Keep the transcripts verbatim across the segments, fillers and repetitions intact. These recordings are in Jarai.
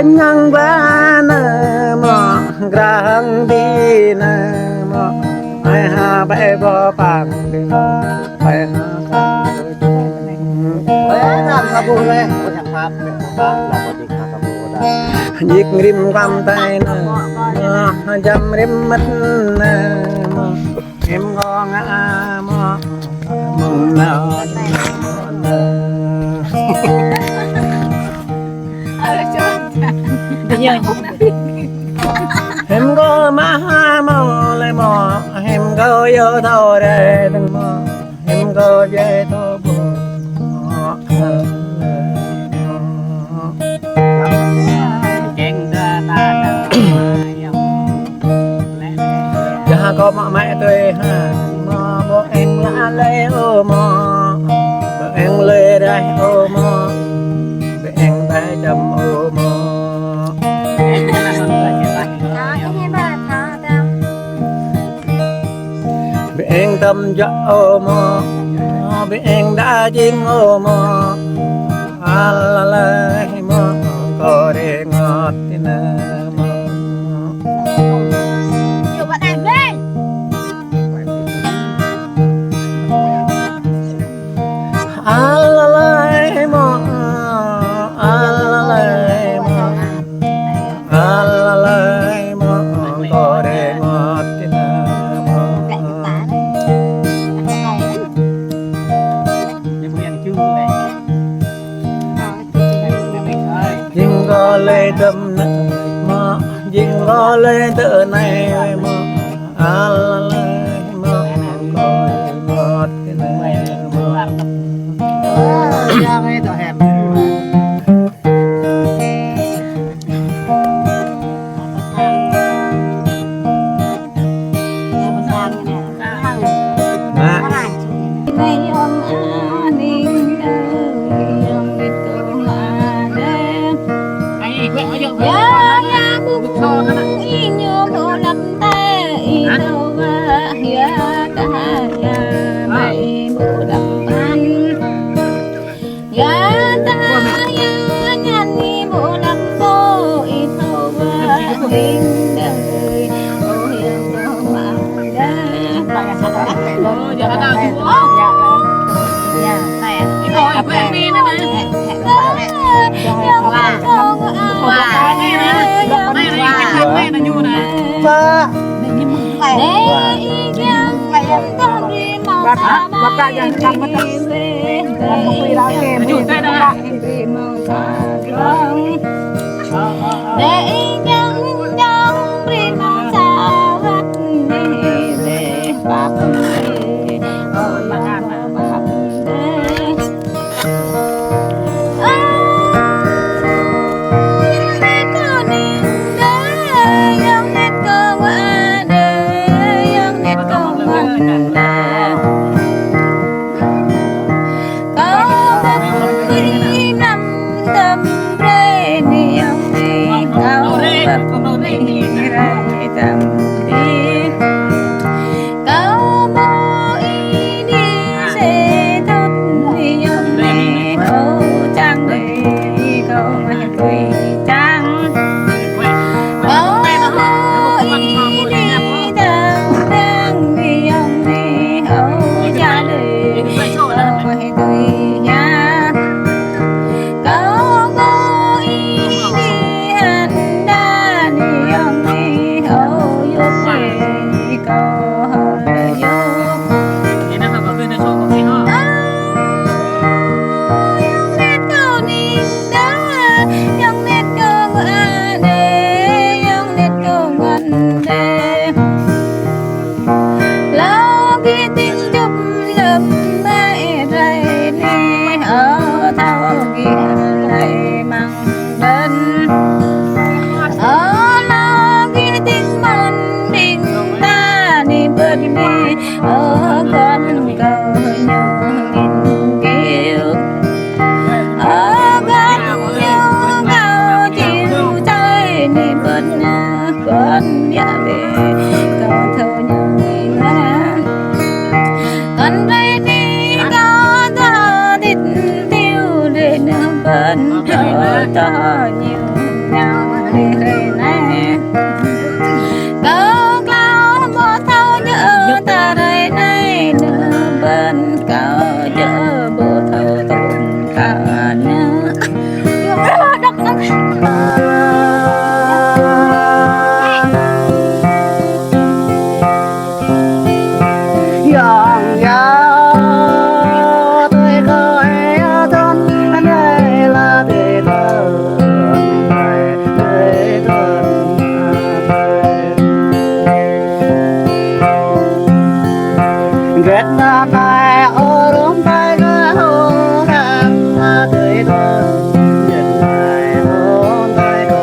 Ñang ba nơ mă, grah hăng di nơ mă, ai ha bai bơ pang di, ai ha ka. Ơ, năm ka bu leh, ơ, năm ka bu leh. Jik rim kam tai nơ, jam rim măt nơ mă. Em ngơ ngă mă, mơ̆ng nao nơ. Em ngơ mă mă lĕ mă, em ngơ yơ thâo rĕ dơ̆ng mă, em ngơ jai thâo bơ mă. Dah kơ mă mă tui ha, mă bơ eng la lĕ ơ mă, bơ eng lĕ rai ơ mă, bơ eng bai čăm ơ mă. Bơ eng tăm jă ơ mă, bơ eng đa jing ơ mă. Alai mă, kơ rơngot tơ nơ mă. Alai mă, alai mă. Alai mă, kơ rơngot tơ nơ mă. Jing kơ lĕ tơm nai mă, jing kơ lĕ tơm nai mă. Alai mă, kơ rơngot tơ nơ mă. Ya ta ya ñan ni mơ̆ lăm pô ih thâo wa ling dơ̆ng ơi. Ơ yang dơ̆ng mă dơ̆ng. Ơ, ya ta tu ôh. Ya, ya. Ih, ơi, ih, ơi, ih, nă, nă. Yang dơ̆ng mă dơ̆ng. Wa, nă, nă. Wa, nă, nă, nă, nă, nă. Wa. Ơ, ih, yang dơ̆ng mă dơ̆ng. Wa, wa, wa, yang dơ̆ng mă dơ̆ng. Kâo bơni năm tơm brơi ni yong ni, kâo bơni rai tơm đi. Kâo bơ i ni se thot ni yong ni, ơ čang đi, kâo mă tui čang. Kâo bơ i ni tơm brơi ni yong ni, ơ čang đi, kâo mă tui čang. Kâo bơ i ni hăn đa ni yong ni, ơ yŭp ni kâo hơ yŭp. Ơ, yong net kâo ni đa, yong net kâo a đe, yong net kâo ngăn đe. Lơ gih ting čŭp lơ̆m mă rai ni, ơ thâo gih rai măng bơ̆n. Ơ lơ gih ting mơ̆n ƀing ta ni bơ̆n ni, ơ kŏn kâo ñu ƀing kiu. Ơ kŏn ñu kâo čiu čai ni bơ̆n na. Kŏn yă bĕ kâo thâo ñu na. Kŏn rai ni kâo thâo dit tiu lĕ nơ bơ̆n kâo thâo ñu na. Ih, hrơi anai. Kâo klao ƀu thâo djơ̆ ta hrơi anai, nơ ƀơ̆n kâo djơ̆ ƀu thâo tŭn kơ anai. Đọc, đọc. Yang ya tơi kơ e tăn, anai la tơi tăn, tơi tăn. Get na nai orum pai na oram la tơi tăn, get nai orum pai na.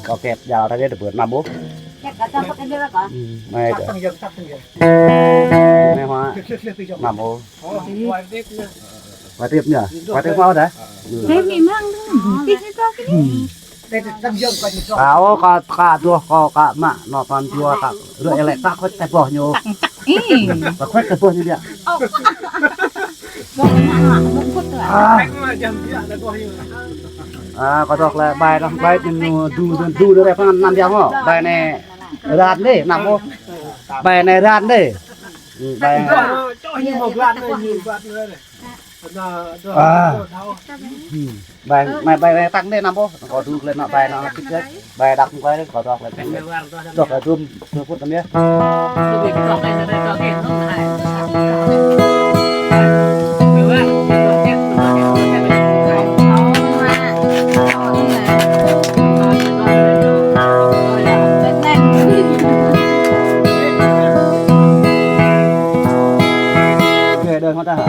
Kâo kĕt jal tadi tơbơ̆t năm ôh. Kĕt kơ tơbơ̆t tadi lah kơ. Hmm, mai kơ. Mai hoa. Năm ôh. Ơ, wai rip nă. Wai rip nă. Wai rip mau dah. Hmm. Rip ni mang. Ih, ni kơ kini. Kâo kơ, kơ tuh, kơ, kơ mă, nă păn jua, kơ rơ̆ lĕ, kơ khuĕt kơ boh ñu. Ih. Kơ khuĕt kơ boh ñu biă. Ơ. Ơ, kơ tuh lĕ bai, bai ñu du, du, du, du, rep năm jam hŏ. Bai anai ran dih, năm ôh. Bai anai ran dih. Hmm, bai. Ơ. Hmm. Bai, mai bai, bai tăng dih năm ôh. Kơ du lĕ nă bai nă tĭt dih. Bai đăp kơ kơ tuh lĕ tăng dih. Tuh lĕ dum, dum phŭt năm yơh. Kê đơn hŏ ta hă?